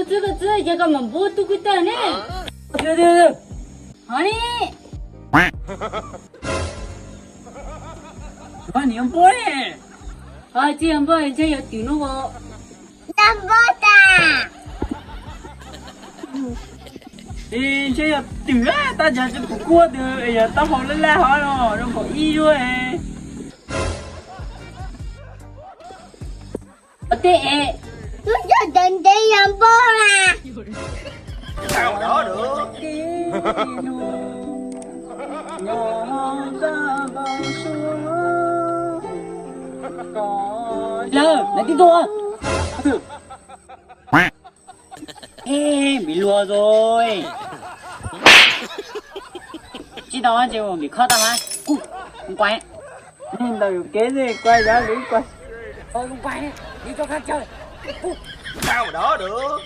Koj txwb, koj txwb, ces koj mam npua tub kwv tawg ne. Hov ne. Niam npua ne. Tsis yog npua, ntshe yog twm no as. Yog npua tas. Ntshe yog twm, tab sis tsis pum kuab twg, yog taub hau laj laj hov no, zoo nkaus ib zuag. Ua tej es lub coj ntev ntev yog npua na. Lawm, nai tib tuaj. Ej, npiv luag rồi. Tsis tau ces npiv khob tag mas. Kuj, kuj quay. Ntawm yus kev ne, quay zov lwm quay. Kuj quay, npiv rau koj caw. Kuj. Tau đó được.